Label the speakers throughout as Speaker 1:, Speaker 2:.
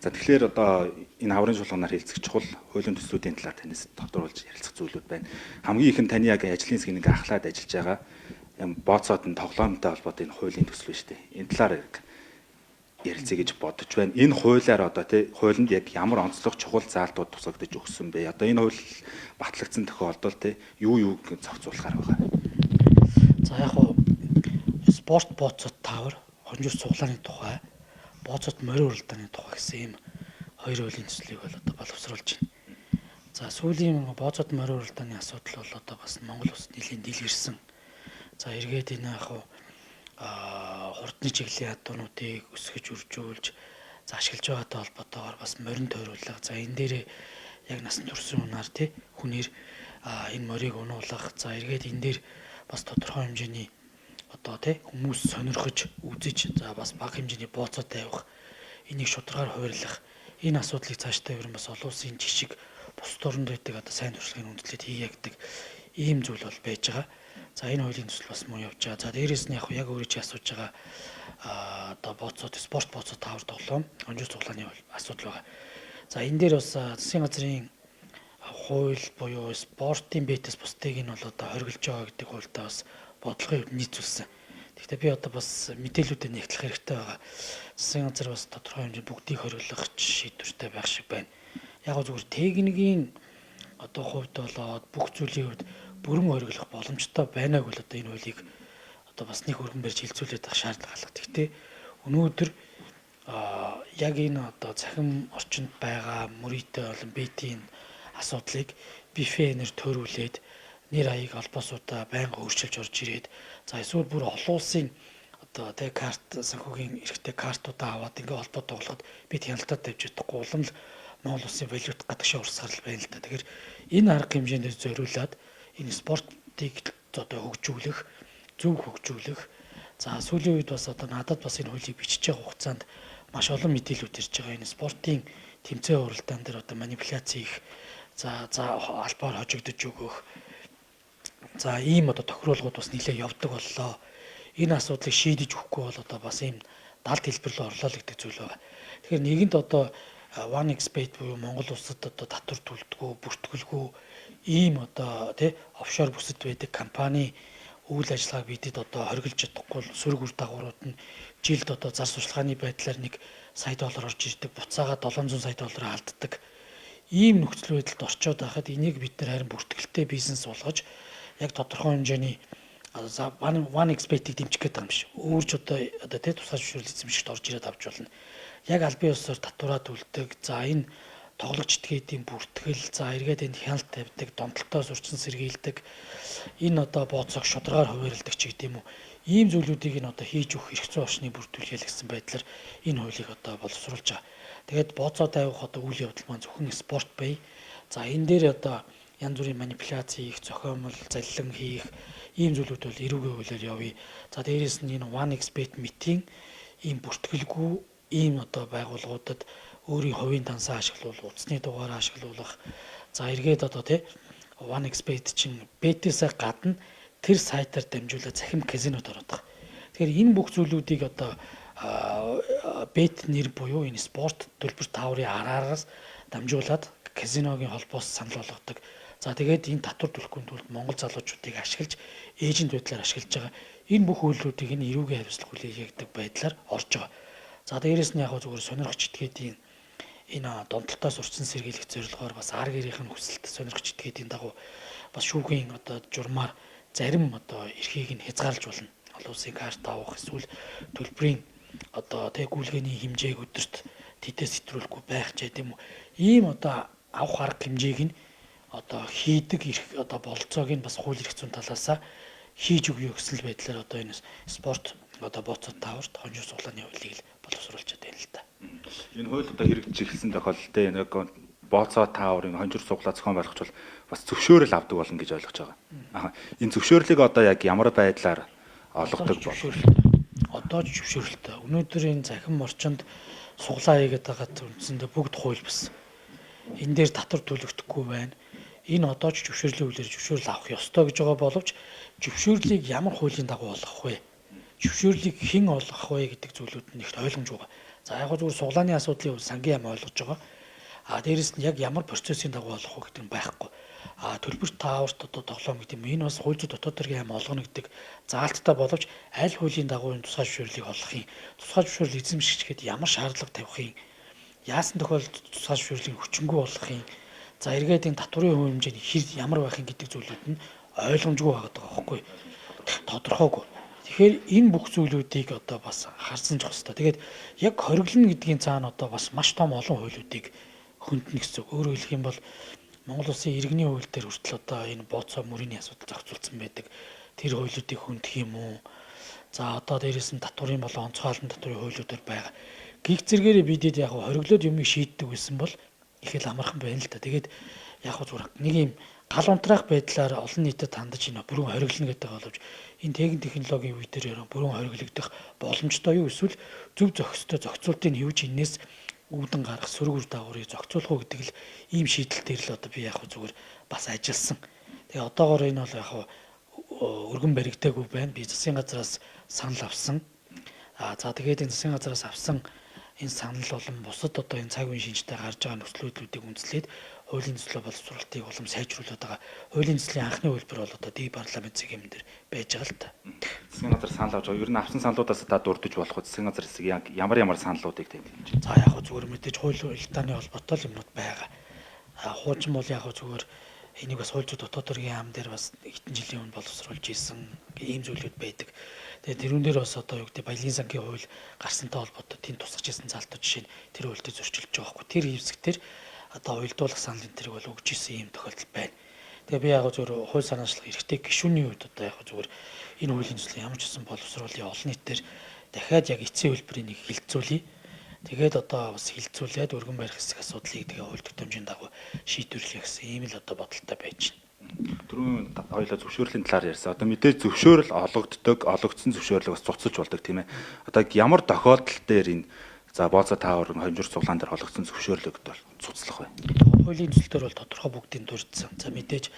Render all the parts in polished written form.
Speaker 1: За, тэгэхээр одоо энэ хаврын чуулганаар хэлцэх чухал хуулийн төслүүдийн талаар танаас тодруулж ярилцах зүйлүүд байна. Хамгийн ихэнд таны яг ажлын хэсгийг ингээ ахлаад ажиллаж байгаа юм бооцоод нь тоглоомтой холбоотой энэ хуулийн төсөл байна шүү дээ. Энэ талаар ярилцъя гэж бодож байна. Энэ хуулиар одоо тий хуулинд яг ямар онцлог чухал заалтууд тусгагдаж өгсөн бэ? Одоо энэ хууль батлагдсан тохиолдолд тий юу юуг зохицуулахаар байгаа?
Speaker 2: За, яг хуу спорт бооцоод таавар, хонжир цуглааны тухай, бооцоод морин уралдааны тухай гэсэн ийм хоёр хуулийн төслийг бол одоо боловсруулж байна. За, сүүлийн бооцоод морин уралдааны асуудал бол одоо бас Монгол улсад нэлийн дэлгэрсэн. За, эргээд энэ яг хуу хурдны чиглэлийн хадуунуудыг өсгөж үржүүлж, за, ашиглаж байгаатай холбоотойгоор бас морин тойруулах. За, энэ дээрээ яг насан турш унаар тий хүнээр энэ морийг унуулах. За, эргээд энэ дээр бас тодорхой хэмжээний одоо тий хүмүүс сонирхож үзэж, за, бас бага хэмжээний бооцоо тавих, энийг шударгаар хуваарлах энэ асуудлыг цаашдаа ер нь бас олон улсын жишг, бусад оронд байдаг одоо сайн туршлагын үндэслэлд хийе гэдэг ийм зүйл бол байж байгаа. За, энэ хуулийн төсөл бас мөн явж байгаа. За, дээрээс нь яг өөрөө чи асууж байгаа одоо бооцоод спорт бооцоо таавар тоглоом, хонжир цуглааны асуудал байгаа. За, энэ дээр бас засгийн газрын хууль буюу спортын бэтээс бусдыг нь бол одоо хориглож байгаа гэдэг хуультай бас бодлогын хувьд нийцүүлсэн. Гэхдээ би одоо бас мэдээлүүдэд нэгтлэх хэрэгтэй байгаа. Засгийн газар бас тодорхой хэмжээнд бүгдийг хориглох шийдвэртэй байх шиг байна. Яг зүгээр техникийн одоо хувьд болоод бүх зүйлийн хувьд бүрэн хориглох боломжтой байна гэвэл одоо энэ хуулийг одоо бас нэг өргөн барьж хилцүүлээд авах шаардлага алга. Гэхдээ өнөөдөр яг энэ одоо цахим орчинд байгаа мөрийтэй болон бетийн асуудлыг бифэнээр төөрүүлээд нэр аяыг холбоосуудаа байнга өөрчилж орж ирээд, за, эсвэл бүр олон улсын одоо тэ карт, санхүүгийн эрхтэй картуудаа аваад ингээ холбоо тоглоход бид хяналтаа тавьж чадахгүй, улам л Монгол улсын валют гадагшаа урсгарал байна л да. Тэгэхээр энэ арга хэмжээнд зориулаад энэ спортыг одоо хөгжүүлэх, зөв хөгжүүлэх. За, сүүлийн үед бас одоо надад бас энэ хуулийг бичиж байгаа хугацаанд маш олон мэдээлүүд ирж байгаа. Энэ спортын тэмцээн уралдаан дээр одоо манипуляц хийх, за албаар хожигдож өгөх. За, ийм одоо тохируулгууд бас нэлээд явдаг боллоо. Энэ асуудлыг шийдэж өгөхгүй бол одоо бас ийм далд хэлбэр рүү орлоо л гэдэг зүйл байгаа. Тэгэхээр нэгэнд одоо 1xBet буюу Монгол улсад одоо татвар төлдгөө, бүртгэлгүй ийм одоо тий офшор бүсэд байдаг компани үйл ажиллагааг бидэд одоо хориглож чадахгүй, сөрөг үр дагаврууд нь жилд одоо зар сурталчилгааны байдлаар 1 сая доллар орж ирдэг, буцаага 700 сая доллар алддаг ийм нөхцөл байдалд орчоод байхад энийг бид нар харин бүртгэлтэй бизнес болгож яг тодорхой хэмжээний 1xBet-ийг дэмжих гээд байгаа юм биш. Өөрч одоо тий тусгай зөвшөөрөл эзэмшигт орж ирээд авч болно. Яг албан ёсоор татвараа төлдөг. За, энэ тоглогч этгээдийн бүртгэл, за, эргээд энд хяналт тавьдаг, донтолтой сурчин сэргийлдэг, энэ одоо бооцоог шударгаар хуваарилдаг ч гэдэм үү. Ийм зүйлүүдийг нь одоо хийж өгөх эрх зүйн орчныг бүрдүүлэе л гэсэн байдлаар энэ хуулийг одоо боловсруулж байгаа. Тэгээд бооцоо тавих одоо үйл явдал маань зөвхөн спорт бай. За, энэ дээр одоо янз бүрийн манипуляц хийх, зохиомол, заллин хийх ийм зүйлүүд бол эрүүгийн хуулиар явъя. За, дээрээс нь энэ 1xBet мэтийн ийм бүртгэлгүй ийм одоо байгууллагуудад өөрийн хувийн дансаа ашиглуул, утасны дугаараа ашиглуулах. За, эргээд одоо тий 1xBet чинь бетээсээ гадна тэр сайтаар дамжуулаад цахим казинод ороод байгаа. Тэгэхээр энэ бүх зүйлүүдийг одоо бет нэр буюу энэ спорт төлбөр тааврын араараас дамжуулаад казиногийн холбоос санал болгодог. За, тэгээд энэ татвар төлөхгүй тулд Монгол залуучуудыг ашиглаж, эйжент байдлаар ашиглаж байгаа. Энэ бүх үйлдэлүүдийг энэ эрүүгийн хариуцлага хүлээгдэг байдлаар орж байгаа. За, дээрээс нь яг зүгээр сонирхч этгээдийн энэ донтолтой сурчин сэргийлэх зорилгоор бас ар гэрийнх нь хүсэлт, сонирхч этгээдийн дагуу бас шүүхийн одоо журмаар зарим одоо эрхийг нь хязгаарлаж болно. Олон улсын карт авах эсвэл төлбөрийн одоо тэг гүйлгээний хэмжээг өдөрт тэдээс хэтрүүлэхгүй байх ч гэдэм үү. Ийм одоо авах арга хэмжээг нь одоо хийдэг эрх одоо бололцоог нь бас хууль эрх зүйн талаасаа хийж өгье гэсэн л байдлаар одоо энэ спорт одоо бооцоо тааварт хонжир цуглааны хуулийг л боловсруулж байна л да.
Speaker 1: Энэ хууль одоо хэрэгжиж эхэлсэн тохиолдолд нэг бооцоо тааврын хонжир цуглаа зохион байгуулах бол бас зөвшөөрөл авдаг болно гэж ойлгож байгаа. Аа, энэ зөвшөөрлийг одоо яг ямар байдлаар олгодог бол?
Speaker 2: Одоо ч зөвшөөрөлтэй. Өнөөдөр энэ цахим орчинд суглаа хийгээд байгаа үндсэндээ бүгд хууль бус. Энэ дээр татвар төлөгдөхгүй байна. Энэ одоо ч зөвшөөрлийн үйлээр зөвшөөрөл авах ёстой гэж байгаа боловч зөвшөөрлийг ямар хуулийн дагуу олгох вэ? Зөвшөөрлийг хэн олгох вэ гэдэг зүйлүүд нь ихт ойлгомжгүй байгаа. За яг зүгээр суглааны асуудлыг сангийн яам ойлгож байгаа. А дээрэс нь яг ямар процессын дагуу болох вэ гэдэг нь байхгүй. А төлбөр тааварт одоо тоглоом гэдэг юм. Энэ бас хууль зүйн дотоод хэргийн яам олгоно гэдэг заалттай боловч аль хуулийн дагуу энэ тусгай зөвшөөрлийг олох юм. Тусгай зөвшөөрөл эзэмшигч гээд ямар шаардлага тавих юм. Яасан тохиолдолд тусгай зөвшөөрлийг хүчингү болгох юм. За эргээд энэ татварын хувь хэмжээ нь хэр ямар байх юм гэдэг зүйлүүд нь ойлгомжгүй байгаад байгаа байхгүй. Тодорхойгүй. Тэгэхээр энэ бүх зүйлүүдийг одоо бас харсан ч хэвээр. Тэгээд яг хориглоно гэдгийн цаана одоо бас маш том олон хуулиудыг хөндлөнө гэсэн үг. Өөрөөр хэлэх юм бол Монгол улсын иргэний хууль дээр хүртэл одоо энэ бооцоо мөрийн асуудал зохицуулсан байдаг. Тэр хуулиудыг хөндөх юм уу? За одоо дээрэс нь татварын болон онцгой албан татварын хуулиудаар байгаа. Гиг зэргээрээ бидэд яг хориглоод юмыг шийддэг байсан бол их л амархан байна л да. Тэгээд яг зүгээр нэг юм гал унтраах байдлаар олон нийтэд хандаж энэ бүрэн хориглоно гэдэг боловч энэ техник технологийн үе дээр бүрэн хориглогдох боломжтой юу эсвэл зөв зохистой зохицуултыг хөвж энэс үүдэн гарах сөрөг үр дагаврыг зохицуулах уу гэдэг л ийм шийдэл дээр л одоо би яг зүгээр бас ажилласан. Тэгээ одоогоор энэ бол яг өргөн баригдаагүй байна. Би засгийн газраас санал авсан. А за тэгээд энэ засгийн газраас авсан энэ санал болон бусад одоо энэ цаг үеийн шинжтэй гарч байгаа нөхцлүүдийг үндэслээд хуулийн төслөө боловсруулалтыг улам сайжруулад байгаа. Хуулийн төслийн анхны үйлбэр бол одоо дии парламент зэгэм дээр байж байгаа л та.
Speaker 1: Засгийн газар санал авч байгаа. Ер нь авсан саналуудаас та дурдж болох уу? Засгийн газар хэсэг ямар ямар саналуудыг танд хэлж байна?
Speaker 2: За яг хөө зүгээр мэдээж хууль уялдааны холбоотой л юмнууд байгаа. А хуучин бол яг хөө зүгээр энийг бас хууль зүйн дотоод хэргийн яам дээр бас хэдэн жилийн өмнө боловсруулж исэн ийм зүйлүүд байдаг. Тэгээд тэрүүн дээр бас одоо юу гэдэг баялагын сангийн хууль гарсантай холбоотой тэнд тусгаж исэн залтууд жишээ нь тэр хуульд зөрчилж байгаа байхгүй. Тэр хэсэг дээр одоо уялдуулах санал энэ тэрийг бол өгч исэн ийм тохиолдол байна. Тэгээ би яг зөвхөн хууль санаачлах эрхтэй гишүүний хувьд одоо яг зөвхөн энэ хуулийн төслийг ямар ч гэсэн боловсруулъя олон нийтээр дахиад яг эцсийн хэлбэрийг нэг хилцүүлье. Тэгээд одоо бас хилцүүлээд өргөн барих хэсэг асуудлыг тэгээ хууль тогтоомжийн дагуу шийдвэрлэе гэсэн ийм л одоо бодолтой байж байна.
Speaker 1: Түрүүн хоёлаа зөвшөөрлийн талаар ярьсан. Одоо мэдээж зөвшөөрөл олгогддог, олгогдсон зөвшөөрлийг бас цуцалж болдог тийм ээ. Одоо ямар тохиолдол дээр энэ за бооцоо таавар хонжир цуглаан дээр олгогдсон зөвшөөрлийг бол цуцлах вэ?
Speaker 2: Хуулийн төсөл дээр бол тодорхой бүгдийг дурдсан. За мэдээж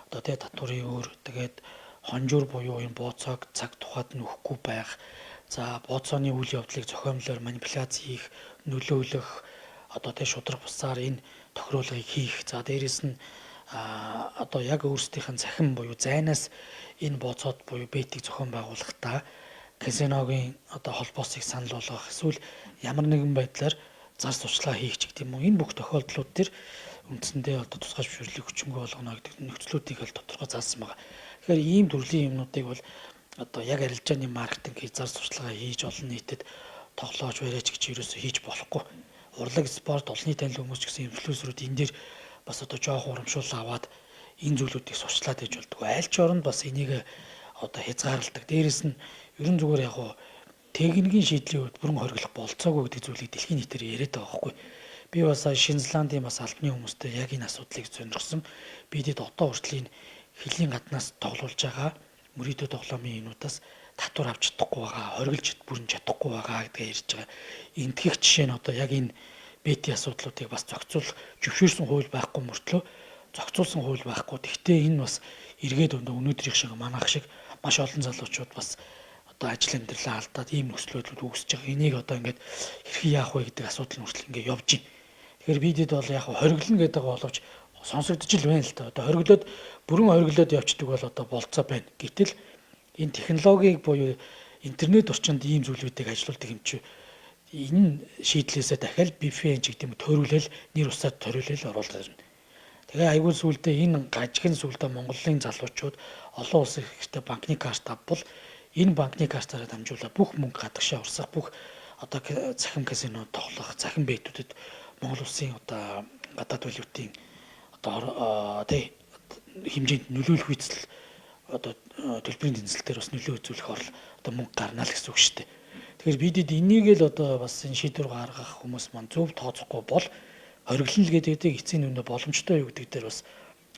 Speaker 2: одоо тэгээ татварын өөр тэгээд хонжуур буюу энэ бооцоог цаг тухайд нь өгөхгүй байх. За бооцооны үйл явдлыг зохиомлоор манипуляц хийх, нөлөөлөх одоо тэгээ шудраг бусаар энэ тохируулгыг хийх. За дээрэс нь одоо яг өөрсдийнх нь цахим буюу зайнаас энэ бооцоод буюу бетийг зохион байгуулахдаа казиногийн одоо холбоосыг санал болгох эсвэл ямар нэгэн байдлаар зар сурталчилгаа хийх ч гэдэг юм уу. Энэ бүх тохиолдлууд төр үндсэндээ одоо тусгай зөвшөөрлийг хүчингүй болгоно гэдэг нөхцлүүдийг бол тодорхой заасан байгаа. Тэгэхээр ийм төрлийн юмнуудыг бол одоо яг арилжааны маркетинг хийж зар сурталчилгаа хийж олон нийтэд тоглоож бариач гэж ерөөсөө хийж болохгүй. Урлаг спорт олонний танил хүмүүс ч гэсэн инфлюенсерүүд энэ дээр бас одоо жоох урамшуул аваад энэ зүйлүүдийг сурчлаад иж болдгоо. Аль ч оронд бас энийг одоо хязгаарладаг. Дээрэс нь ерөн зүгээр яг уу техникийн шийдлийн хувьд бүрэн хориглох болцоогүй гэдэг зүйлийг дэлхийн нийтээр яриад байгаа байхгүй. Би бас Шинэ Зеландын бас албаны хүмүүстэй яг энэ асуудлыг сонирхсон. Бидэд одоо хүртэл энэ хөлийн гаднаас тоглуулж байгаа мөрийдөө тоглоомын юмнуудаас татвар авч чадахгүй байгаа, хориглож бүрэн чадахгүй байгаа гэдгээ ярьж байгаа. Энтгэх жишээ нь одоо яг энэ бети асуудлуудыг бас зохицуулах зөвшөөрсөн хууль байхгүй мөртлөө зохицуулсан хууль байхгүй. Гэхдээ энэ бас эргээд өнөөдрийнх шиг манайх шиг маш олон залуучууд бас одоо ажил амьдралаа алдаад ийм нөхцөл байдлууд үүсэж байгаа. Энийг одоо ингээд хэрхэн яах вэ гэдэг асуудал нь хүртэл ингээд явж байна. Тэгэхээр бидэд бол яг хориглоно гэдэг боловч сонсогдож л байна л да. Одоо хориглоод бүрэн хориглоод явцдаг бол одоо болцоо байна. Гэтэл энэ технологиг буюу интернет орчинд ийм зүйлүүдийг ажилуулдаг юм чи энэ шийдлээсээ дахиад VPN ч гэдэг юм төөрүүлэл нэр усаад төөрүүлэл оруулаад ирнэ. Тэгээ айгүй сүулдэ энэ гажигын сүулдэ Монголын залуучууд олон улсын хэрэгтэй банкны карт авбал энэ банкны картаараа дамжуулаад бүх мөнгө гадагшаа урсах бүх одоо цахим казино тоглох, цахим бэтүүдэд Монгол улсын одоо гадаад валютын одоо тий хэмжээнд нөлөөлөх үйцэл одоо төлбөрийн тэнцэл дээр бас нөлөө үзүүлэх орол одоо мөнгө гарна л гэсэн үг шүү дээ. Тэгэхээр бидэд энийг л одоо бас энэ шийдвэр гаргах хүмүүс маань зөв тооцохгүй бол хориглоно л гэдэг эцсийн дүндээ боломжтой юу гэдэг дээр бас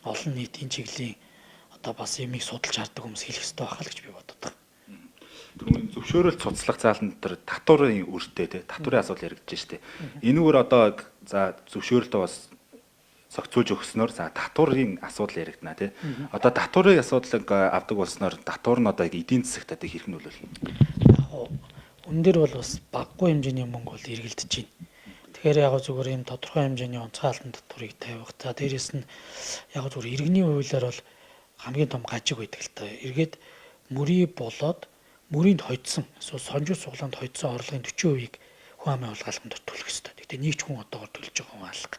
Speaker 2: олон нийтийн чиглэлийн одоо бас юмыг судалж хардаг хүмүүс хэлэх ёстой байх л гэж би бодод байгаа.
Speaker 1: Түрүүн зөвшөөрөл цуцлах заалан дотор татварын үртэй тий татварын асуудал яригдж штэ. Энэгээр одоо за зөвшөөрөлтөө бас зохицуулж өгснөөр за татварын асуудал яригдана тий. Одоо татварын асуудлыг авдаг болсноор татвар нь одоо эдийн засагт одоо хэрхэн нөлөөлнө?
Speaker 2: Яг Үн дээр бол бас баггүй хэмжээний мөнгө бол эргэлдэж байна. Тэгэхээр яг зүгээр ийм тодорхой хэмжээний онцгой албан татварыг тавих. За дээрэс нь яг зүгээр иргэний хуулиар бол хамгийн том гажиг байдаг л та. Эргээд мөрий болоод мөрийнд хойдсон эсвэл сонжуу суглаанд хойдсон орлогын 40%-ийг хүн амын хулгайлалт дээр төлөх ёстой. Гэхдээ нэг ч хүн одоогор төлж байгаа хүн алга.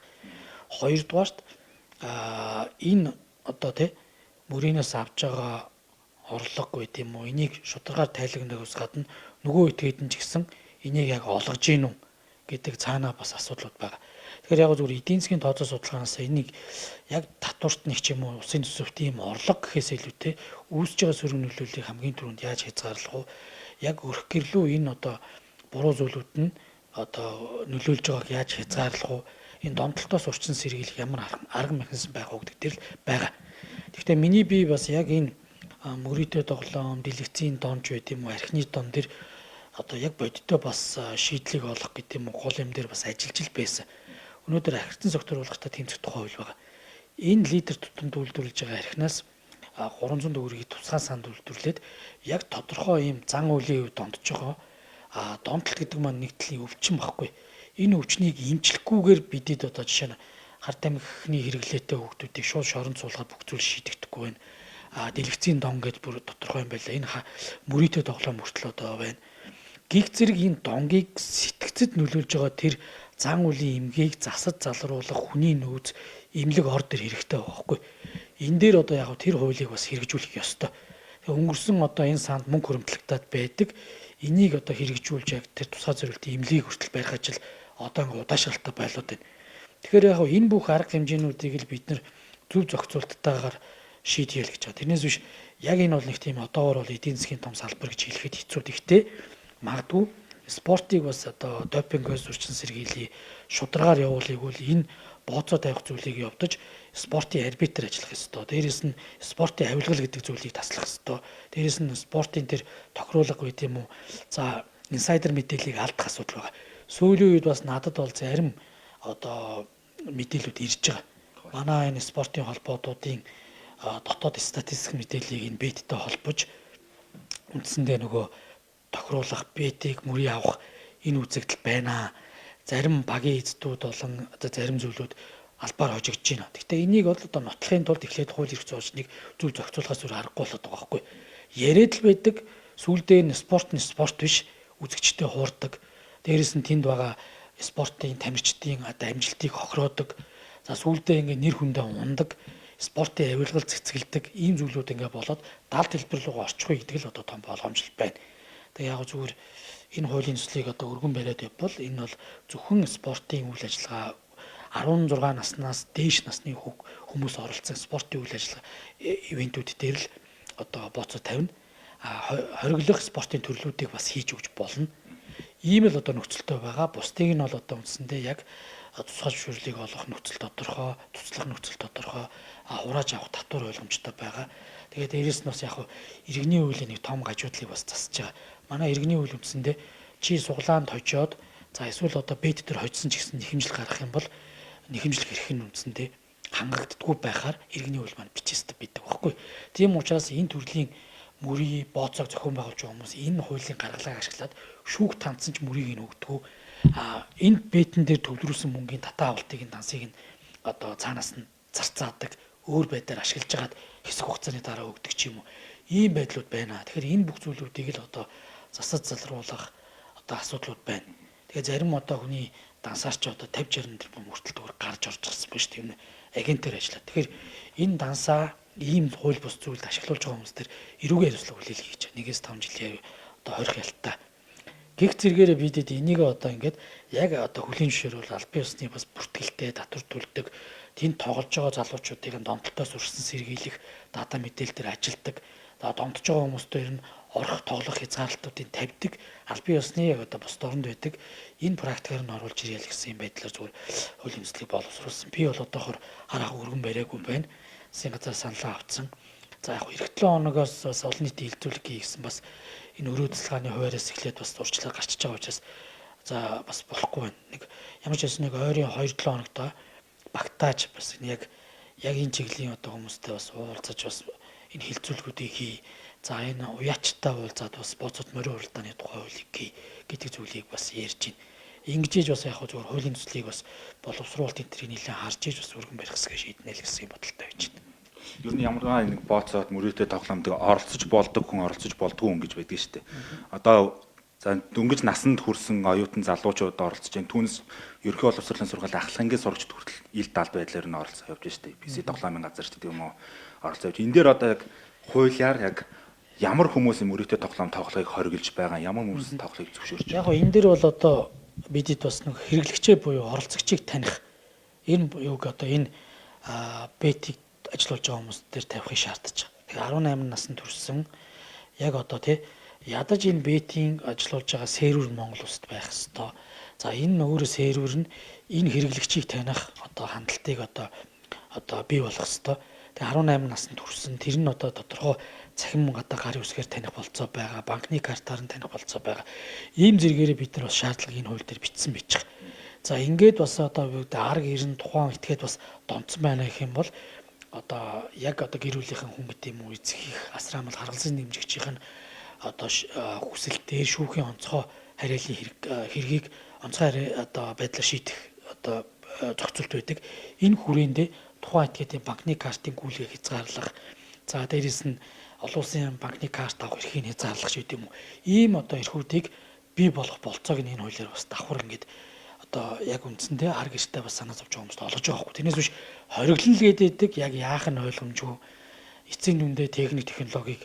Speaker 2: Хоёрдугаарт энэ одоо тий мөрийнээс авч байгаа орлого байт юм уу? Энийг шударгаар тайлгнахаас гадна нөгөө этгээд нь ч гэсэн энийг яг олгож гин үү гэдэг цаанаа бас асуудлууд байгаа. Тэгэхээр яг зүгээр эдийн засгийн тооцоо судалгаанаас энийг яг татварт нэг ч юм уу улсын төсөвт ийм орлого гэхээс илүүтэй үүсэж байгаа сөрөг нөлөөллийг хамгийн түрүүнд яаж хязгаарлах вэ? Яг өрх гэрлүү энэ одоо буруу зүйлүүд нь одоо нөлөөлж байгааг яаж хязгаарлах вэ? Энэ домдлолтоос урчин сэргийлэх ямар арга механизм байх вэ гэдэг дээр л байгаа. Гэхдээ миний бие бас яг энэ мөрийтэй тоглоом, дэлгэцийн донж байт юм уу, архины дон дэр одоо яг бодиттой бас шийдлийг олох гэдэг юм уу, гол юм дээр бас ажиллаж л байсан. Өнөөдөр архицсан согтууруулгатай тэмцэх тухай хууль байгаа. Энэ литр тутамд үйлдвэрлэж байгаа архинаас 300 төгрөгийг тусгай санд үйлдвэрлээд яг тодорхой ийм зан үйлийн хувьд донтож байгаа. А донтолт гэдэг маань нэг төрлийн өвчин баггүй. Энэ өвчнийг эмчлэхгүйгээр бидэд одоо жишээ нь хар тамхины хэрэглээтэй хүүхдүүдийг шууд шоронд суулгаад бүх зүйл шийдэгдэхгүй байна. А дэлгэцийн дон гэдээ бүр тодорхой юм байлаа. Энэ мөрийтэй тоглоом хүртэл одоо байна. Гих зэрэг энэ донгийг сэтгцэд нөлөөлж байгаа тэр зан үлийн эмгээг засаж залруулах хүний нөөц эмнэлэг ор дэр хэрэгтэй байгаа байхгүй. Энэ дээр одоо яг тэр хуулийг бас хэрэгжүүлэх ёстой. Тэгээ өнгөрсөн одоо энэ санд мөнгө хөрөмтлөгдөд байдаг. Энийг одоо хэрэгжүүлж яг тэр тусгай зориултын эмнэлгийг хүртэл барих ажил одоо ингээ удаашралтай байлууд байна. Тэгэхээр яг энэ бүх арга хэмжээнүүдийг л бид нар зөв зохицуулттайгаар шийдъя л гэж байгаа. Тэрнээс биш яг энэ бол нэг тийм одоогор бол эдийн засгийн том салбар гэж хэлэхэд хэцүү. Гэхдээ магадгүй спортыг бас одоо допингоос үрчин сэргийлье, шударгаар явуулъя гэвэл энэ бооцоо тавих зүйлийг явдаж спортын арбитр ажиллах ёстой. Дээрээс нь спортын авилгал гэдэг зүйлийг таслах ёстой. Дээрээс нь спортын тэр тохируулга байт юм уу? За инсайдер мэдээллийг алдах асуудал байгаа. Сүүлийн үед бас надад бол зарим одоо мэдээлүүд ирж байгаа. Манай энэ спортын холбоотуудын дотоод статистик мэдээллийг энэ беттэй холбож үндсэндээ нөгөө тохируулах, бетийг мөрий авах энэ үзэгдэл байна. Зарим багийн эздүүд болон одоо зарим зүйлүүд албаар хожигдож байна. Гэхдээ энийг бол одоо нотлохын тулд эхлээд хууль эрх зүйчнийг зөв зохицуулахаас өөр аргагүй болоод байгаа байхгүй. Яриад л байдаг, сүүлдээ нь спорт нь спорт биш, үзэгчтэй хуурдаг. Дээрээс нь тэнд байгаа спортын тамирчдын одоо амжилтыг хохироодог. За сүүлдээ ингээ нэр хүндээ ундаг, спортын авилгал цэцгэлдэг ийм зүйлүүд ингээ болоод далд хэлбэр рүү орчихгүй гэдэг л одоо том болгоомжлол байна. Тэгээ яг зүгээр энэ хуулийн төслийг одоо өргөн бариад явбал энэ бол зөвхөн спортын үйл ажиллагаа 16 наснаас дээш насны хүмүүс оролцсон спортын үйл ажиллагаа ивентүүд дээр л одоо бооцоо тавина. А хориглох спортын төрлүүдийг бас хийж өгч болно. Ийм л одоо нөхцөлтэй байгаа. Бусдыг нь бол одоо үндсэндээ яг тусгай зөвшөөрлийг олох нөхцөл тодорхой, туслах нөхцөл тодорхой, хурааж авах татвар ойлгомжтой байгаа. Тэгээд дээрэс нь бас яг иргэний хуулийн нэг том гажуудлыг бас засаж байгаа. Манай иргэний хууль үндсэндээ чи суглаанд хожоод за эсвэл одоо бет дээр хожсон ч гэсэн нэхэмжил гаргах юм бол нэхэмжлэх эрх нь үндсэндээ хангагддаггүй байхаар иргэний хууль маань бичээстэй байдаг байхгүй. Тийм учраас энэ төрлийн мөрий бооцоог зохион байгуулж байгаа хүмүүс энэ хуулийн гаргалгааг ашиглаад шүүх тандсан ч мөрийг нь өгдөг. А энэ бетэн дээр төвлөрүүлсэн мөнгөний татаа авалтыг нь дансыг нь одоо цаанаас нь зарцаадаг өөр байдлаар ашиглаж хагаад хэсэг хугацааны дараа өгдөг ч юм уу. Ийм байдлууд байна. Тэгэхээр энэ бүх зүйлүүдийг л одоо засаж залруулах одоо асуудлууд байна. Тэгээ зарим одоо хүний дансаар ч одоо 50 60 тэрбум хүртэл төгрөг гарч орж ирсэн байна шүү дээ. Агентээр ажиллаа. Тэгэхээр энэ дансаа ийм хууль бус зүйлд ашиглуулж байгаа хүмүүс төр эрүүгийн хариуцлага хүлээлгэх гэж 1-5 жилийн одоо хорих ялтаа. Гэх зэрэгээрээ бидэд энийг одоо ингээд яг одоо хүлийн зөвшөөрөл албан ёсны бас бүртгэлтэй татвар төлдөг тэнд тоглож байгаа залуучуудыг донтолтоос өрсөн сэргийлэх дата мэдээлэл дээр ажилдаг. Донтож байгаа хүмүүстээ ер нь орох тоглох хязгаарлалтуудыг тавьдаг албан ёсны яг одоо бус оронд байдаг энэ практикаар нь оруулж ирээ л гэсэн юм байдлаар зүгээр хуулийн төслийг боловсруулсан. Би бол одоохор хараахан өргөн бариагүй байна. Засгийн газар саналаа авцсан. За яг эх 7 хоногоос бас олон нийтийн хилцүүлэг хийгсэн бас энэ өрөө цэцлэгааны хуваараас эхлээд бас урьдчилаа гарчиж байгаа учраас за бас болохгүй байна. Нэг ямар ч байсан нэг ойрын 2-7 хоногт багтааж бас яг энэ чиглэлийн одоо хүмүүстэй бас уулзаж бас энэ хилцүүлгүүдийг хий. За энэ уяачтай уулзаад бас бооцоод морин уралдааны тухай хуулийг гэдэг зүйлийг бас ярьж байна. Ингэж ээж бас яг зүгээр хуулийн төслийг бас боловсруулалт энэ тэрийг нэлээд харж ээж бас өргөн барих хэсгээ шийднэ л гэсэн бодолтой байж байна.
Speaker 1: Ер нь ямар нэг бооцоод мөрөөдөө тоглоомд оролцож болдог хүн, оролцож болдгүй хүн гэж байдаг шүү дээ. Одоо за дөнгөж насанд хүрсэн оюутан залуучууд оролцож байна. Түүнээс ерөнхий боловсролын сургууль ахлахангийн сурагчид хүртэл ил далд байдлаар нь оролцоо явж байна шүү дээ. PC тоглоомын газар ч гэдэг юм уу оролцоо явж. Энэ дээр одоо яг хуулиар яг ямар хүмүүс мөрөөдөө тоглоом тоглохыг хориглож байгаа, ямар хүмүүс тоглохыг зөвшөөрч
Speaker 2: байгаа. Яг энэ дээр бол одоо бидэд бас нэг хэрэглэгчээ буюу оролцогчийг таних энэ юуг одоо энэ бетиг ажиллуулж байгаа хүмүүс дээр тавихыг шаардаж байгаа. Тэгэхээр 18 наснд хүрсэн яг одоо тий ядаж энэ бетийн ажиллуулж байгаа сервер Монгол улсад байх ёстой. За энэ өөрөө сервер нь энэ хэрэглэгчийг таних одоо хандлтыг одоо бий болох ёстой. Тэгээ 18 наснд хүрсэн тэр нь одоо тодорхой цахим гадаа гарын үсгээр таних болцоо байгаа, банкны картаар нь таних болцоо байгаа. Ийм зэрэгээрээ бид нар бас шаардлага энэ хууль дээр бичсэн бичих. За ингээд бас одоо юу гэдэг арга ирэн тухайн этгээд бас донцсон байна гэх юм бол одоо яг одоо гэр бүлийнхэн хүн гэдэг юм уу эцэг их асраамал харгалзан дэмжигчийнх нь одоо хүсэлтээр шүүхийн онцгой харьяалын хэрэг хэргийг онцгой одоо байдлаар шийдэх одоо зохицуулт байдаг. Энэ хүрээндээ тухайн этгээдийн банкны картын гүйлгээ хязгаарлах, за дээрэс нь олон улсын банкны карт авах эрхийг хязгаарлах ч гэдэг юм уу. Ийм одоо эрхүүдийг бий болгох болцоог энэ хуулиар бас давхар ингээд одоо яг үндсэндээ арга эртээ бас санаа зовж байгаа хүмүүст олгож байгаа байхгүй. Тэрнээс биш хориглон л гэдэг яг яах нь ойлгомжгүй. Эцсийн дүндээ техник технологиг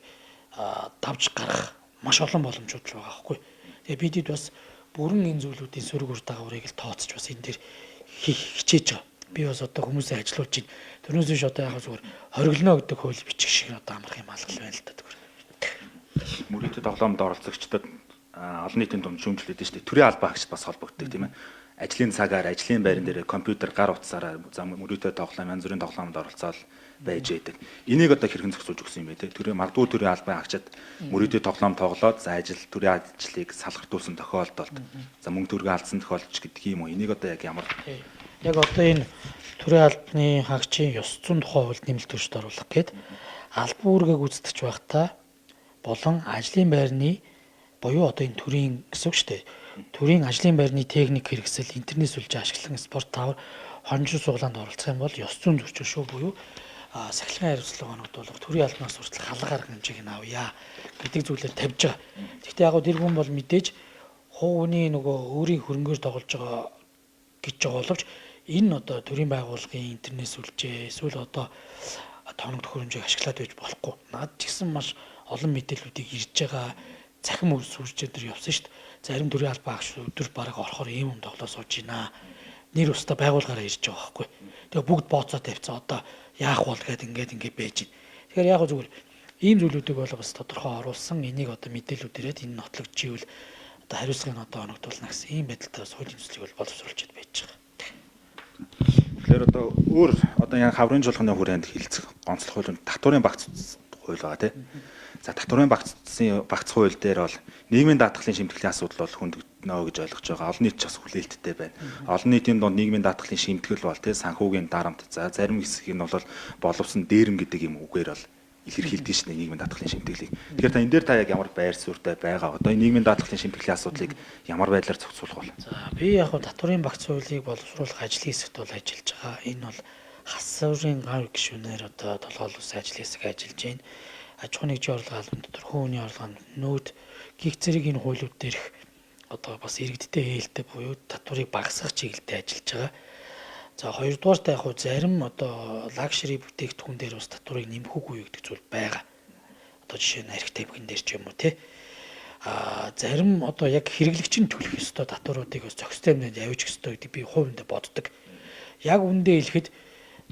Speaker 2: давж гарах маш олон боломжууд л байгаа байхгүй. Тэгээ бидэд бас бүрэн энэ зүйлүүдийн сөрөг үр дагаврыг л тооцож бас энэ дээр хийх хичээж байгаа. Би бас одоо хүмүүсээ ажилуулж байна. Тэрнээс биш одоо яг зүгээр хориглоно гэдэг хууль бичих шиг одоо амарх юм алгал байна л да зүгээр.
Speaker 1: Мөрөөдө тоглоомд оролцогчдод олон нийтийн дунд шүүмжлээд шүү дээ. Төрийн албан агчид бас холбогддог тийм ээ. Ажлын цагаар, ажлын байран дээр компьютер, гар утсаараа мөрөөдө тоглоом, янз бүрийн тоглоомд оролцоол байж байдаг. Энийг одоо хэрхэн зохицуулж өгсөн юм бэ те? Төрийн магадгүй төрийн албан агчид мөрөөдө тоглоом тоглоод за ажил төрийн ажлыг салгартуулсан тохиолдолд за мөнгө төгрөгөө алдсан тохиолдол ч гэдэг юм уу? Энийг одоо яг ямар
Speaker 2: Яг одоо энэ төрийн албаны хаагчийн ёс зүйн тухай хуульд нэмэлт өөрчлөлт оруулах гээд албан үүргээ гүйцэтгэж байхдаа болон ажлын байрны буюу одоо энэ төрийн гэсэн үг шүү дээ. Төрийн ажлын байрны техник хэрэгсэл, интернет сүлжээ ашиглан спорт тавар, хонжин суглаанд оролцох юм бол ёс зүйн зөрчил шүү буюу сахилгын хариуцлага оногдуулах, төрийн албанаас хүртэл халга арга хэмжээг нь авъя гэдэг зүйлээр тавьж байгаа. Гэхдээ яг тэр хүн бол мэдээж хувийн нөгөө өөрийн хөрөнгөөр тоглож байгаа гэж байгаа боловч энэ одоо төрийн байгууллагын интернет сүлжээ эсвэл одоо тоног төхөөрөмжийг ашиглаад байж болохгүй. Наад ч гэсэн маш олон мэдээллүүдийг ирж байгаа цахим сүлжээ дээр явсан шүү дээ. Зарим төрийн албан агч өдөр бараг орохоор ийм юм тоглоо сууж байна. Нэр устаа байгуулгаараа ирж байгаа байхгүй. Тэгээ бүгд бооцоо тавьсан. Одоо яах бол гэд ингээд байж байна. Тэгэхээр яг зүгээр ийм зүйлүүдийг бол бас тодорхой оруулсан. Энийг одоо мэдээллүүд ирээд энэ нотлогдчихвэл одоо хариуцлагыг одоо оногдуулна гэсэн ийм байдалтай бас хуулийн төслийг бол боловсруулж байж байгаа.
Speaker 1: Тэгэхээр одоо өөр одоо яг хаврын чуулганы хүрээнд хилцэх гонцлох хууль татварын багц хууль байгаа тийм. За татварын багц хууль дээр бол нийгмийн даатгалын шимтгэлийн асуудал бол хүндэгдэнэ гэж ойлгож байгаа. Олон нийт ч бас хүлээлттэй байна. Олон нийтийн дунд нийгмийн даатгалын шимтгэл бол тийм санхүүгийн дарамт. За зарим хэсэг нь бол боловсон дээрэм гэдэг юм үгээр бол илэрхийлдэг шнэ нийгмийн даатгалын шимтгэлийг. Тэгэхээр та энэ дээр та яг ямар байр суурьтай байгаа? Одоо энэ нийгмийн даатгалын шимтгэлийн асуудлыг ямар байдлаар зохицуулах вэ?
Speaker 2: За би яг татварын багц хуулийг боловсруулах ажлын хэсэгт бол ажиллаж байгаа. Энэ бол хас суурийн гав гишүүнээр одоо толгойлол улсын ажлын хэсэг ажиллаж байна. Аж ахуйн нэгжийн орлогын албан дотор хүн хүний орлогын нүүд гих зэрэг энэ хуулиуд дээрх одоо бас иргэдтэй ээлтэй буюу татварыг багасгах чиглэлтэй ажиллаж байгаа. За хоёрдугаарт яг хуу зарим одоо лакшери бүтээгдэхүүн дээр бас татварыг нэмэх үгүй гэдэг зүйл байгаа. Одоо жишээ нь арх тамхин дээр ч юм уу те. А зарим одоо яг хэрэглэгч нь төлөх ёстой татваруудыг бас зохистой хэмжээнд явуулж ёстой гэдэг би хувьдаа боддог. Яг үндэ хэлэхэд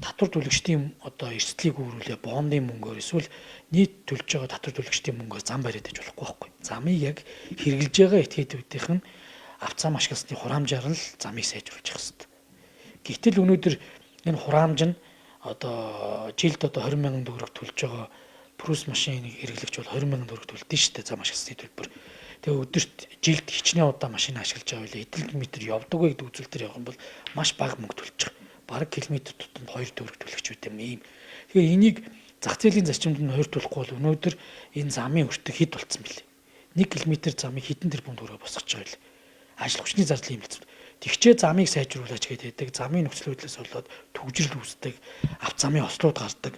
Speaker 2: татвар төлөгчдийн одоо эрсдлийг үүрүүлээ бондын мөнгөөр эсвэл нийт төлж байгаа татвар төлөгчдийн мөнгөөр зам бариад иж болохгүй байхгүй. Замыг яг хэрэглэж байгаа этгээдүүдийнх нь авц зам ашигласны хураамжаар нь л замыг сайжруулах ёстой. Гэтэл өнөөдөр энэ хураамж нь одоо жилд одоо 20 мянган төгрөг төлж байгаа Прус машиныг хэрэглэгч бол 20 мянган төгрөг төлдөн шүү дээ зам ашигласны төлбөр. Тэгээ өдөрт жилд хичнээн удаа машин ашиглаж байгаа байлаа. Хэдэн километр явдаг вэ гэдэг үзүүлэлтээр явах юм бол маш бага мөнгө төлж байгаа. Бараг километр тутамд 2 төгрөг төлөх ч үгүй юм ийм. Тэгэхээр энийг Зах зээлийн зарчимд нь хуурдуулахгүй бол өнөөдөр энэ замын өртөг хэд болцсон бэлээ? 1 км замыг хэдэн тэрбум төгрөгөөр босгож байгаа юм. Ажил хүчний зардал юм л. Тэгчээ замыг сайжруулаач гэдэг, замын нөхцөл байдлаас болоод түгжрэл үүсдэг, авто замын ослууд гардаг.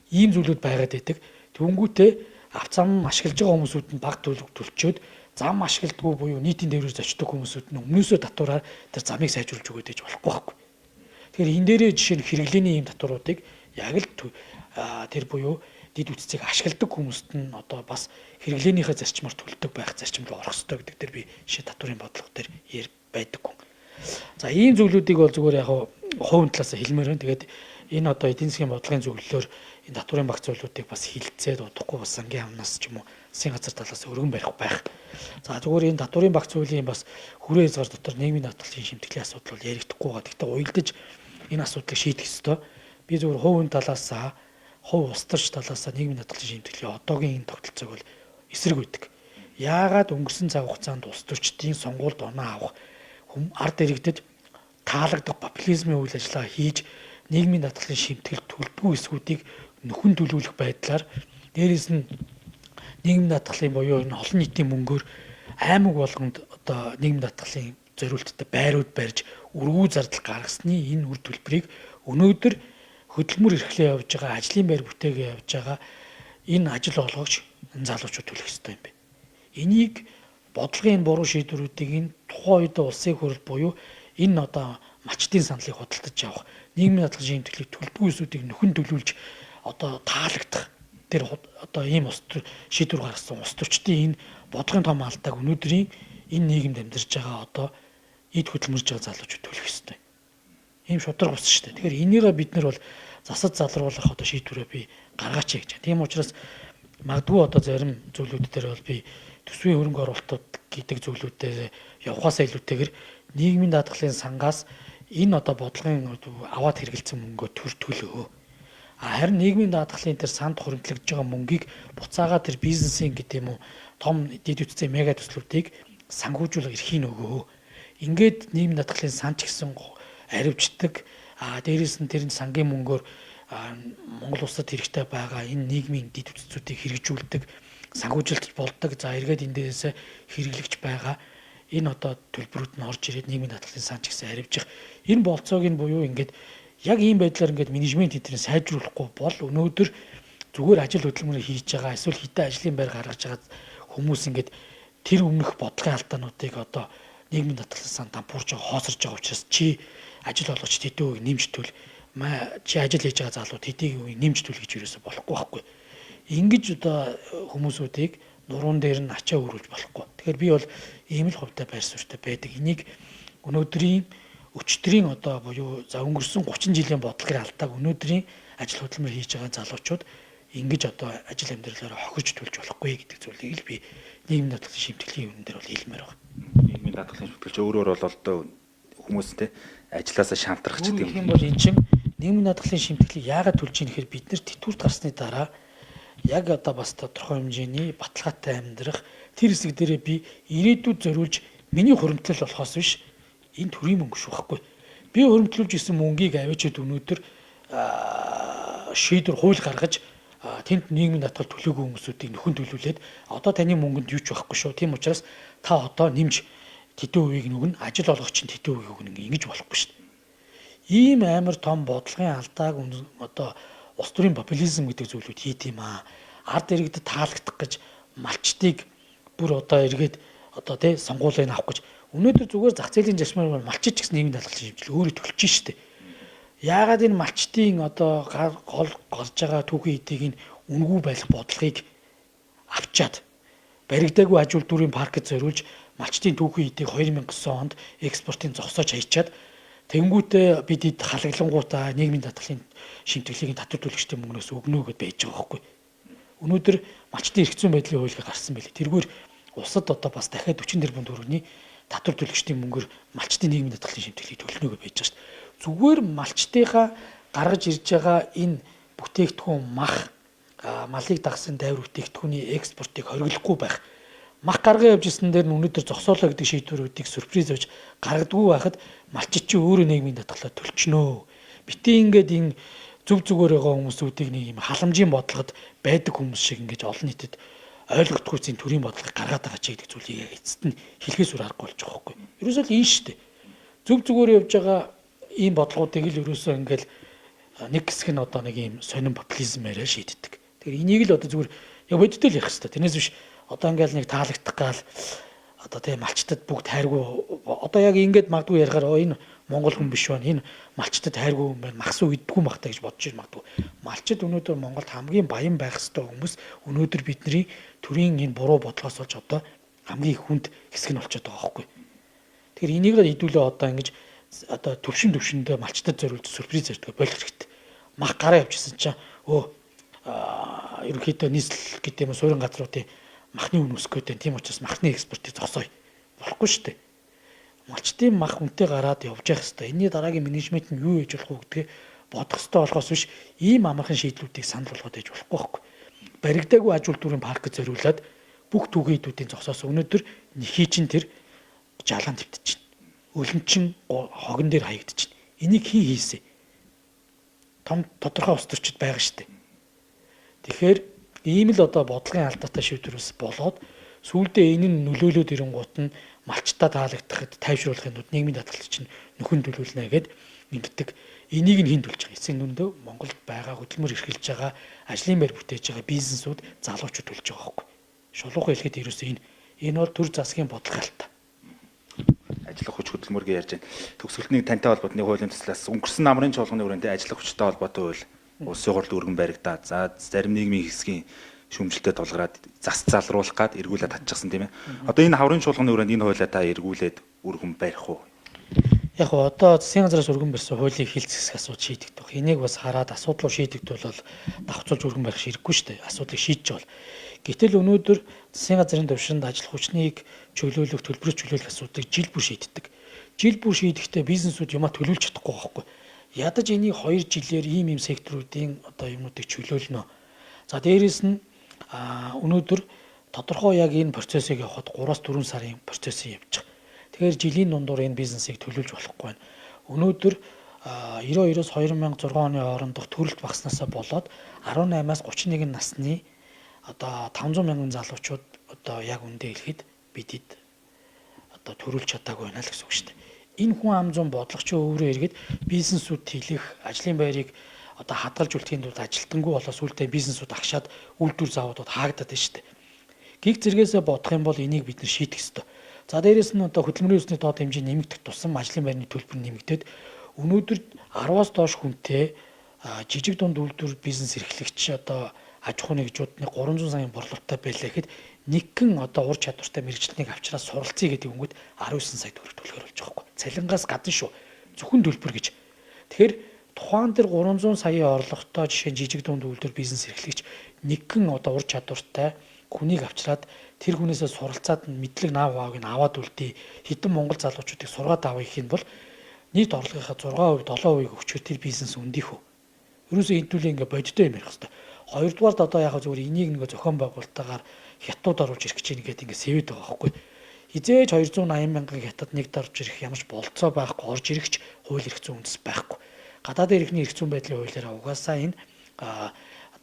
Speaker 2: Ийм зүйлүүд байгаад байдаг. Тэнгүүтээ авто зам ашиглаж байгаа хүмүүсүүд нь баг төлөв төлчөөд зам ашигладгүй буюу нийтийн дээврээр зочдог хүмүүсүүд нь өмнөөсөө татвараар тэр замыг сайжруулж өгөөд ээж болохгүй байхгүй. Тэгэхээр энэ дээрээ жишээ нь хэрэглээний ийм татваруудыг яг л тэр буюу дэд бүтцийг ашигладаг хүмүүст нь одоо бас хэрэглээнийхээ зарчмаар төлдөг байх зарчим руу орох ёстой гэдэг дээр би жишээ татварын бодлого дээр яар байдаггүй. За ийм зүйлүүдийг бол зүгээр яг хувийн талаас хэлмээр байна. Тэгээд энэ одоо эдийн засгийн бодлогын зөвлөлөөр энэ татварын багц зүйлүүдийг бас хилцээд удахгүй бас сангийн амнаас ч юм уу засгийн газар талаас өргөн барих байх. За зүгээр энэ татварын багц зүйлийн бас хүрээ хязгаар дотор нийгмийн даатгалын шимтгэлийн асуудал бол ярихдаггүй байгаа. Гэхдээ уялдаж энэ асуудлыг шийдэх ёстой. Би зүгээр хувийн талаас хувь улс төрч талаас нийгмийн даатгалын шимтгэлийн одоогийн энэ тогтолцоог бол эсрэг байдаг. Яагаад өнгөрсөн цаг хугацаанд улс төрчдийн сонгуульд оноо авах ард иргэдэд таалагдах популизмын үйл ажиллагаа хийж нийгмийн даатгалын шимтгэл төлдгөө эсвүүдийг нөхөн төлөвлөх байдлаар дээрээс нь нийгмийн даатгалын буюу энэ олон нийтийн мөнгөөр аймаг болгонд одоо нийгмийн даатгалын зориулттай байрууд барьж өргүү зардал гаргасны энэ үр төлбөрийг өнөөдөр хөдөлмөр эрхлээ явж байгаа, ажлын байр бүтээгээ явж байгаа энэ ажил олгогч энэ залуучууд төлөх ёстой юм бэ. Энийг бодлогын буруу шийдвэрүүдийг энэ тухайн үед улсын хурал буюу энэ одоо малчдын саналыг худалдаж авах, нийгмийн даатгалын шимтгэлийг төлбөргүй эсүүдийг нөхөн төлөвлөж одоо таалагдах тэр одоо ийм улс шийдвэр гаргасан улс төрчдийн энэ бодлогын том алдааг өнөөдрийн энэ нийгэмд амьдарч байгаа одоо эд хөдөлмөрж байгаа залуучууд төлөх ёстой. Ийм шударга ус шүү дээ. Тэгэхээр энийгээ бид нар бол засаж залруулах одоо шийдвэрээ би гаргаач гэж. Тийм учраас магадгүй одоо зарим зүйлүүд дээр бол би төсвийн хөрөнгө оруулалтууд гэдэг зүйлүүдээр явхаас илүүтэйгээр нийгмийн даатгалын сангаас энэ одоо бодлогын аваад хэрэгэлсэн мөнгөө төр төлөө. Харин нийгмийн даатгалын тэр санд хуримтлагдж байгаа мөнгийг буцаагаа тэр бизнесийн гэдэг юм уу том дэд бүтцийн мега төслүүдийг санхүүжүүлэх эрхийг өгөө. Ингээд нийгмийн даатгалын сан ч гэсэн аривчдаг. Дээрээс нь тэр сангийн мөнгөөр Монгол улсад хэрэгтэй байгаа энэ нийгмийн дэд бүтцүүдийг хэрэгжүүлдэг, санхүүжилт болдог. За эргээд энэ дээрээс хэрэглэгч байгаа энэ одоо төлбөрүүд нь орж ирээд нийгмийн даатгалын сан ч гэсэн аривчих. Энэ болцоог нь буюу ингээд яг ийм байдлаар ингээд менежмент эдрийг сайжруулахгүй бол өнөөдөр зүгээр ажил хөдөлмөрийг хийж байгаа эсвэл хитэ ажлын байр гаргаж байгаа хүмүүс ингээд тэр өмнөх бодлогын алдаануудыг одоо нийгмийн даатгалын сан дампуурч байгаа, хоосорж байгаа учраас чи ажил олгогч тэдний үеийг нэмж төл, чи ажил хийж байгаа залуу тэдний үеийг нэмж төл гэж юусоо болохгүй байхгүй. Ингэж одоо хүмүүсүүдийг нуруунд дээр нь ачаа өрүүлж болохгүй. Тэгэхээр би бол ийм л хувьтай байр суурьтай байдаг. Энийг өнөөдрийн өчтөрийн одоо буюу за өнгөрсөн 30 жилийн бодлогын алдааг өнөөдрийн ажил хөдөлмөр хийж байгаа залуучууд ингэж одоо ажил амьдралаараа хохирж төлж болохгүй гэдэг зүйлийг л би нийгмийн даатгалын шимтгэлийн юм дээр бол хэлмээр байна.
Speaker 1: Нийгмийн даатгалын шимтгэлч өөрөөр бол одоо хүмүүс те ажилласаа шантрах ч
Speaker 2: гэдэг юм бол эн чинь нийгмийн даатгалын шимтгэлийг яагаад төлж ийн гэхээр бид нар тэтгэврт гарсны дараа яг одоо бас тодорхой хэмжээний баталгаатай амьдрах тэр хэсэг дээрээ би ирээдүйд зориулж миний хуримтлал болохоос биш энэ төрийн мөнгө шүү байхгүй. Би хуримтлуулж исэн мөнгийг авчиад өнөөдөр шийдвэр хууль гаргаж тэнд нийгмийн даатгал төлөөгүй хүмүүсүүдийг нөхөн төлүүлээд одоо таны мөнгөнд юу ч байхгүй шүү. Тийм учраас та одоо нэмж тэдэн хувийг нүгэн ажил олгогч нь тэдэн хувийг өгнө ингэж болохгүй шүү дээ. Ийм амар том бодлогын алдааг одоо улс төрийн популизм гэдэг зүйлүүд хийт юм аа. Ард иргэдэд таалагдах гэж малчдыг бүр одоо эргээд одоо тий сонгуулийг авах гэж өнөөдөр зүгээр зах зээлийн зарчмаар малчид ч гэсэн нийгмийн даатгалын шимтгэл өөрөө төлж штэ. Яагаад энэ малчдын одоо гол гарч байгаа түүхийн эдийг нь үнэгүй байх бодлогыг авчаад баригдаагүй аж үйлдвэрийн паркд зориулж малчдын түүхийн эдийг 2009 онд экспортын зогсоож хайчаад тэнгүүтээ бид эд халаглангуудаа нийгмийн даатгалын шимтгэлийг татвар төлөгчдийн мөнгнөөс өгнө гэд байж байгаа байхгүй. Өнөөдөр малчдын эрх зүйн байдлын хуулийг гаргасан байлээ. Тэргээр улсад одоо бас дахиад 40 тэрбум төгрөгийн татвар төлөгчдийн мөнгөөр малчдын нийгмийн даатгалын шимтгэлийг төлнө гэж байж байгаа шүү дээ. Зүгээр малчдынхаа гаргаж ирж байгаа энэ бүтээгдэхүүн мах малыг дагсан дайвар бүтээгдэхүүний экспортыг хориглохгүй байх. Мах гарган явж исэн дээр нь өнөөдөр зогсоолоо гэдэг шийдвэрүүдийг сюрприз авч гаргадаггүй байхад малчид чи өөрөө нийгмийн даатгалаа төлчнөө. Битээ ингээд энэ Зөв зүгээр байгаа хүмүүсүүдийг нэг юм халамжийн бодлогод байдаг хүмүүс шиг ингэж олон нийтэд ойлгохгүй зэн төрийн бодлогыг гаргаад байгаа ч гэдэг зүйлийг яг эцэст нь хэлхээс үр аргагүй болж байгаа байхгүй. Ерөөсөө л энэ шүү дээ. Зөв зүгээр явж байгаа ийм бодлогоодыг л ерөөсөө ингээл нэг хэсэг нь одоо нэг ийм сонин популизмаараа шийддэг. Тэгэхээр энийг л одоо зүгээр яг бодиттой л ярих хэрэгтэй. Тэрнээс биш одоо ингээл нэг таалагдах гал одоо тийм малчтад бүгд хайргүй одоо яг ингэж магадгүй ярихаар энэ монгол хүн биш байна. Энэ малчтад хайргүй хүн байна. Махсуу иддэггүй махтай гэж бодож ир магадгүй. Малчид өнөөдөр Монголд хамгийн баян байх ёстой хүмүүс өнөөдөр бидний төрийн энэ буруу бодлогоос болж одоо хамгийн их хүнд хэсэг нь болчиход байгаа байхгүй. Тэгэхээр энийг л хэдүүлээ одоо ингэж одоо төвшин төвшөндөө малчтад зориулж сюрприз ярьдаг болох хэрэгтэй. Мах гараа явчихсан чинь ерөнхийдөө нийслэл гэдэг юм уу суурин газруудын махны үн өсөх гээд байна. Тийм учраас махны экспортыг зогсооё. Болохгүй шүү дээ. Малчдын мах үнэтэй гараад явж явах хэвээр. Энийний дараагийн менежмент нь юу хийж болох вэ гэдгээ бодох хэвээр болохоос биш ийм амархан шийдлүүдийг санал болгоод байж болохгүй байхгүй. Баригдаагүй аж үйлдвэрийн паркд зориулаад бүх түүхийдүүдийн зогсоос өнөөдөр нэхий чин тэр жалаан твтэж чинь. Өлөн чин хогон дээр хаягдчихэв. Энийг хин хийсэ? Том тодорхой улс төрчид байгаа шүү дээ. Тэгэхээр ийм л одоо бодлогын алдаатай шийдвэрээс болоод сүүлдээ энэ нь нөлөөлөөд ирэнгуут нь малчтаа таалагдахад тайвшруулахын тулд нийгмийн даатгал чинь нөхөн төлүүлнэ гэд ингэдэг. Энийг нь хэн төлж байгаа? Эцсийн дүндээ Монголд байгаа хөдөлмөр эрхэлж байгаа, ажлын байр бүтээж байгаа бизнесүүд, залуучууд төлж байгаа байхгүй. Шулуухан хэлэхэд ерөөсөө энэ бол төр засгийн бодлого алдаа.
Speaker 1: Ажиллах хүч хөдөлмөргийг ярьж байна. Төгсгөлтнийг тантай холбоотой нэг хуулийн төслөөс өнгөрсөн намрын чуулганы өрөөнд ажиллах хүчтэй холбоотой хууль улсын хурал өргөн баригдаад за зарим нийгмийн хэсгийн шүүмжлэлтэд тулгараад зас залруулах гад эргүүлээд татчихсан тийм ээ. Одоо энэ хаврын чуулганы өрөөнд энэ хуулиа та эргүүлээд өргөн барих уу?
Speaker 2: Яг гоо одоо засгийн газраас өргөн барьсан хуулийг хилцэх асуудал шийдэгдэх. Энийг бас хараад асуудлуу шийдэгдвэл бол давхцуулж өргөн барих хэрэггүй шүү дээ. Асуудлыг шийдэж бол. Гэтэл өнөөдөр засгийн газрын төвшөнд ажиллах хүчнийг чөлөөлөх, төлбөрөөр чөлөөлөх асуудлыг жил бүр шийддэг. Жил бүр шийдэхдээ бизнесүүд юмаа төлөөлж чадахгүй байхгүй. Ядаж энийг 2 жилээр ийм секторуудын одоо юмнуудыг чөлөөлнө. За дээрэс нь өнөөдөр тодорхой яг энэ процессыг явахад 3-4 сарын процессыг явж байгаа. Тэгэхээр жилийн дундуур энэ бизнесийг төлөвлөж болохгүй байна. Өнөөдөр 92-оос 2006 оны хоорондох төрөлт багаснаасаа болоод 18-аас 31 насны одоо 500 мянган залуучууд одоо яг үндэ хэлэхэд бидэд одоо төрүүлж чадаагүй байна л гэсэн үг шүү дээ. Энэ хүн ам зун бодлого чи өөрөө эргээд бизнесүүд тэлэх, ажлын байрыг одоо хадгалж үлдэхийн тулд ажилтнгүй болоо сүүлдээ бизнесүүд агшаад үйлдвэр завуудууд хаагдаад байна шүү дээ. Гиг зэргээсээ бодох юм бол энийг бид нар шийдэх ёстой. За дээрэс нь одоо хөдөлмөрийн өсний доод хэмжээ нэмэгдэх тусам ажлын байрны төлбөр нэмэгдээд өнөөдөр 10-аас доош хүнтэй жижиг дунд үйлдвэр бизнес эрхлэгч одоо аж ахуйн нэгжүүд нэг 300 саяын борлуулалттай байлаа гэхэд нэгэн одоо ур чадвартай мэрэгчлэнийг авчираад суралцъя гэдэг өнгөд 19 сая төгрөг төлөхөр болж байгаа байхгүй. Цалингаас гадна шүү. Зөвхөн төлбөр гэж. Тэгэхээр тухайн тэр 300 саяын орлоготой жишээ нь жижиг дунд үйлдвэр бизнес эрхлэгч нэгэн одоо ур чадвартай хүнийг авчираад тэр хүнээсээ суралцаад мэдлэг наав аавыг нь аваад үлдээ. Хэдэн монгол залуучуудыг сургаад авах юм бол нийт орлогынхаа 6%, 7% өгчөөр тэр бизнес өндөх үү. Ерөөсөө энэ төлөө ингээ бодиттой юм ярих хэрэгтэй. Хоёрдугаарт одоо яг зүгээр энийг нэг зохион байгуулалтаагаар хятад оруулж ирэх гэж байна гэдэг ингээ сэвэд байгаа байхгүй. Хизээж 280 мянган хятад нэг дарж ирэх ямар ч болцоо байхгүй, орж ирэхч хууль эрх зүйн үндэс байхгүй. Гадаадын эрхний эрх зүйн байдлын хуулиар угаасаа энэ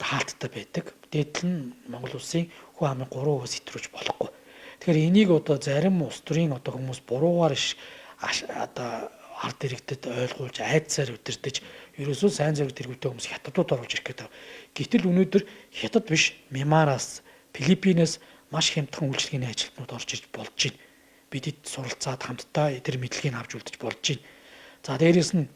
Speaker 2: хаалттай байдаг. Дээдл нь Монгол улсын хүн амын 3% хэтрүүлж болохгүй. Тэгэхээр энийг одоо зарим улс төрийн одоо хүмүүс буруугаар одоо ард иргэдэд ойлгуулж айдсаар удирдах ерөөсөө сайн зэрэг тэргүүтэй хүмүүс хятадууд оруулж ирэх гэдэг. Гэтэл өнөөдөр хятад биш Мямараас, Филиппинээс маш хямдхан үйлчилгээний ажилтнууд орж ирж болж байна. Бидэд суралцаад хамтдаа тэр мэдлэгийг авч үлдэж болж байна. За дээрэс нь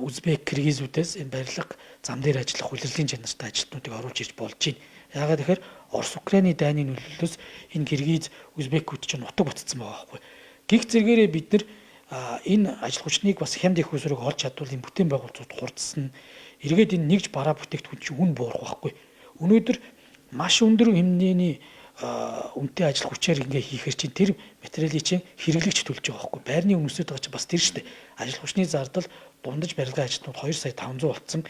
Speaker 2: Узбек, Киргизүүдээс энэ барилга зам дээр ажиллах улирлын чанартай ажилтнуудыг оруулж ирж болж байна. Яагаад тэгэхээр Орос Украины дайны нөлөөллөөс энэ Киргиз, Узбекүүд чинь нутаг буцсан байгаа байхгүй. Гих зэргээрээ бид нар энэ ажил хүчнийг бас хямд их усрыг олж чадвал энэ бүтээн байгуулалтууд хурдсна. Эргээд энэ нэгж бараа бүтээгдэхүүн чинь үн буурах байхгүй. Өнөөдөр маш өндөр хэмнээний үнэтэй ажил хүчээр ингээ хийхэр чинь тэр материалыг чинь хэрэглэгч төлж байгаа байхгүй. Байрны үнэсэд байгаа чинь бас тэр шүү дээ. Ажил хүчний зардал дундаж барилгын ажилтнууд 2 сая 500 болцсон.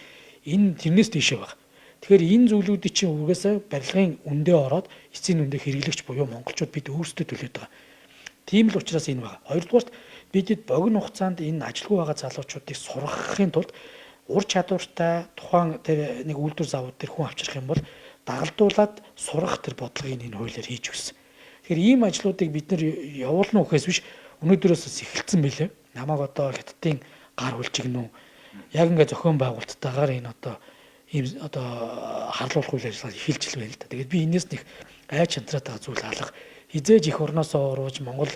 Speaker 2: Энэ тэрнээс дээшээ байгаа. Тэгэхээр энэ зүйлүүдийн чинь угаасаа барилгын үндэ ороод эцсийн үндэ хэрэглэгч буюу монголчууд бид өөрсдөө төлөөд байгаа. Тийм л учраас энэ байгаа. Хоёрдугаарт бидэд богино хугацаанд энэ ажилгүй байгаа залуучуудыг сургахын тулд Ур чадвартай тухайн тэр нэг үйлдвэр завууд дээр хүн авчрах юм бол дагалдуулаад сургах тэр бодлогыг энэ хуулиар хийж өгсөн. Тэгэхээр ийм ажлуудыг бид нэр явуулна уу гэхээс биш, өнөөдрөөс бас эхэлсэн билээ. Намайг одоо хятадын гар хүлжигнүү яг ингээ зохион байгуулалттайгаар энэ одоо ийм одоо харлуулах үйл ажиллагаа эхэлж л байна л да. Тэгээд би энэс нэг айч хантраад байгаа зүйл алга. Хизээж их орноосоо урууж Монгол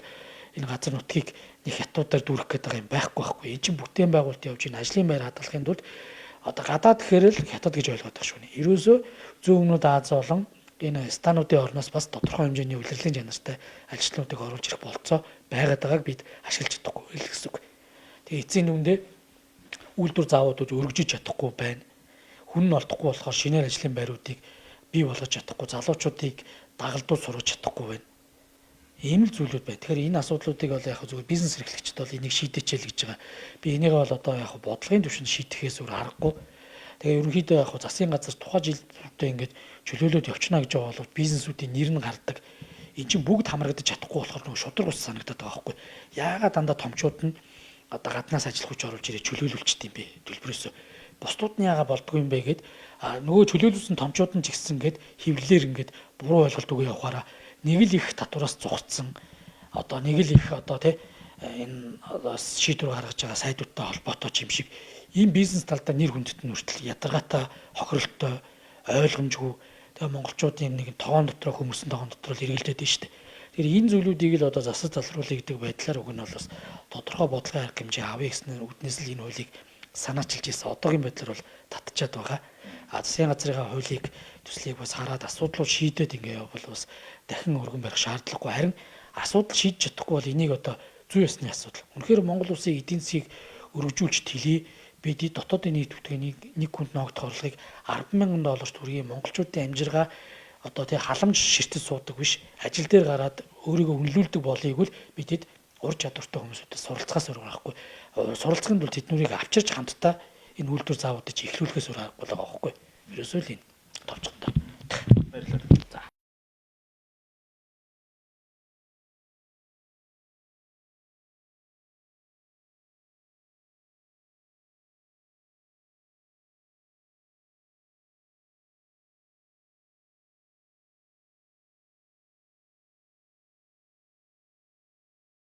Speaker 2: энэ газар нутгийг нэг хятадуудаар дүүрэх гээд байгаа юм байхгүй байхгүй. Энэ чинь бүтээн байгуулалт явж энэ ажлын байр хадгалахын тулд одоо гадаад гэхээр л хятад гэж ойлгоод байгаа шүү. Ерөөсөө зүүн өмнөд Ази болон энэ стануудын орноос бас тодорхой хэмжээний улирлын чанартай ажилтнуудыг оруулж ирэх болцоо байгаад байгааг бид ашиглаж чадахгүй л гэсэн үг. Тэгээ эцсийн дүндээ үйлдвэр заавуудыг өргөжиж чадахгүй байна. Хүн нь олдохгүй болохоор шинээр ажлын байруудыг бий болгож чадахгүй, залуучуудыг дагалдуул сургаж чадахгүй байна. Ийм л зүйлүүд байна. Тэгэхээр энэ асуудлуудыг бол яг зүгээр бизнес эрхлэгчд бол энийг шийдээч л гэж байгаа. Би энийг бол одоо яг бодлогын түвшинд шийдэхээс өөр аргагүй. Тэгээ ерөнхийдөө яг засгийн газар тухайн жилдээ ингээд чөлөөлөд явчихна гэж байгаа бол бизнесүүдийн нэр нь гардаг. Энд чинь бүгд хамрагдаж чадахгүй болохоор нөгөө шудраг ус санагдаад байгаа байхгүй. Яагаад дандаа томчууд нь одоо гаднаас ажиллах хүч оруулж ирээ чөлөөлүүлчихдээ юм бэ төлбөрөөсөө. Бусдууд нь яагаад болдгоо юм бэ гэд нөгөө чөлөөлүүлсэн томчууд нь ч гэсэн ингээд хэвлэлээр ингээд буруу ойлголт өгөө явахаараа нэг л их татвараас зугцсан одоо нэг л их одоо тий энэ шийдвэр гаргаж байгаа сайдуудтай холбоотой юм шиг ийм бизнес талдаа нэр хүндэт нь хүртэл ядаргаатай хохиролтой ойлгомжгүй. Тэгээ монголчуудын нэг тогоон дотроо хүмүүсийн тогоон дотроо л эргэлдээд байна шүү дээ. Тэгэхээр энэ зүйлүүдийг л одоо засаж залруулъя гэдэг байдлаар уг нь бол бас тодорхой бодлогын арга хэмжээ авъя гэсэн үднээс л энэ хуулийг санаачилж ирсэн. Одоогийн байдлаар бол татчаад байгаа. А засгийн газрынхаа хуулийг төслийг бас хараад асуудлууд шийдээд ингээ явбал бас дахин өргөн барих шаардлагагүй. Харин асуудал шийдэж чадахгүй бол энийг одоо зүй ёсны асуудал. Үнэхээр Монгол улсын эдийн засгийг өргөжүүлж тэлье. Бид дотоодын нийт бүтээгний нэг хүнд ноогдох орлогыг 10,000 доллар төгрөгийн монголчуудын амжиргаа одоо тий халамж ширтэж суудаг биш, ажил дээр гараад өөрийгөө үнэлүүлдэг болъёг бол бидэд ур чадвартай хүмүүсүүдээс суралцахаас өөр байхгүй. Суралцахын тулд тэднүүрийг авчирч хамтдаа энэ үйлдвэр заавуудыг эхлүүлэхээс өөр аргагүй байгаа байхгүй. Ерөөсөө л энэ.